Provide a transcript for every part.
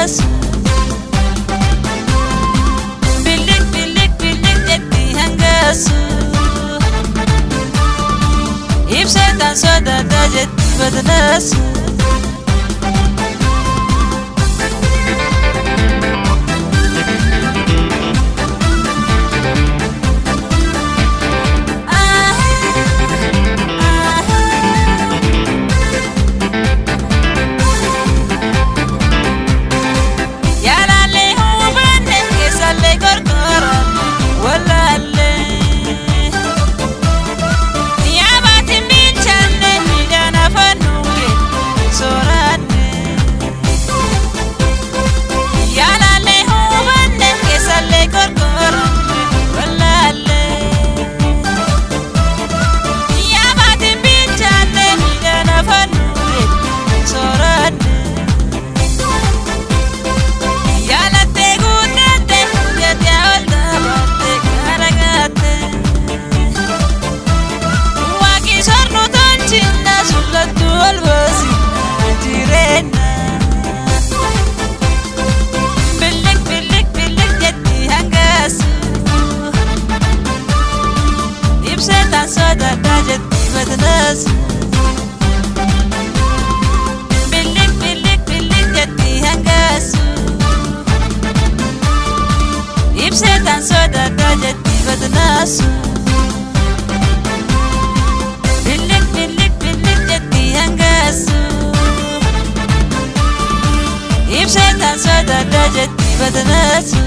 badnaasu. Billik billik billik jetti hangaasu. Ibseetaan sodaadhaa jetti badnaasu. Yaalaallee hubanne keessallee gorgoranne wallaallee. Yaabaatiin bilchaanne midhaan afaan nuuge sooranne. Yaalaallee hubanne keessallee gorgoranne wallaallee. Yaabaatiin bilchaanne midhaan afaan nuuge sooranne. Yaalattee guuttatte jettee ol taphatte garagaatte. Waaqni sornu tolchinna sullattu ol baasinna jireenya. Billik billik billik jetti hangaasu. Ibseetaan sodaadhaa jetti badnaasu. Billik billik billik jetti hangaasu. Ibseetaan sodaadhaa jetti badnaasu. Billik billik billik jetti hangaasu. Ibseetaan sodaadhaa jetti badnaasu.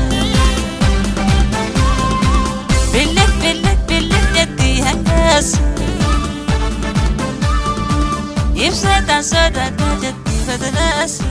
Billik billik billik jetti hangaasu. Ibseetaan sodaadhaa jetti badnaasu.